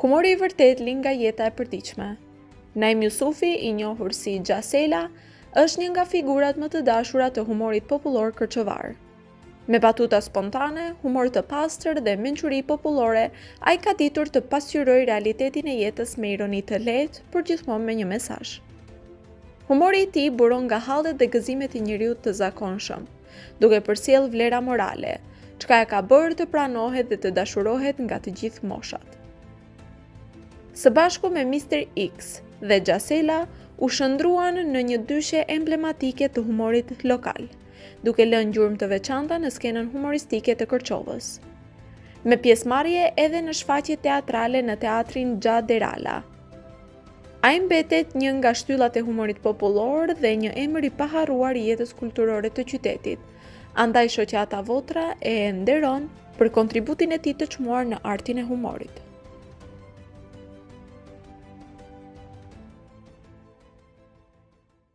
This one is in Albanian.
Humori i vërtetë lind nga jeta e përditshme. Naim Jusufi, i njohur si Xha Sela, është një nga figurat më të dashura të humorit popullor kërçovar. Me batuta spontane, humor të pastër dhe mençuri popullore, ai ka ditur të pasqyrojë realitetin e jetës me ironi të lehtë, por gjithmonë me një mesazh. Humori i tij buron nga hallet dhe gëzimet e njeriut të zakonshëm, duke përcjellë vlera morale, çka e ka bërë të pranohet dhe të dashurohet nga të gjithë moshat. Së bashku me Mr. X dhe Xha Sela u shndërruan në një dyshe emblematike të humorit lokal, duke lënë gjurmë të veçanta në skenën humoristike të Kërçovës. Me pjesëmarrje edhe në shfaqje teatrale në teatrin Xha Deralla. Ai mbetet një nga shtyllat e humorit popullor dhe një emër i paharruar i jetës kulturore të qytetit. Andaj shoqata Votra e nderon për kontributin e tij të çmuar në artin e humorit.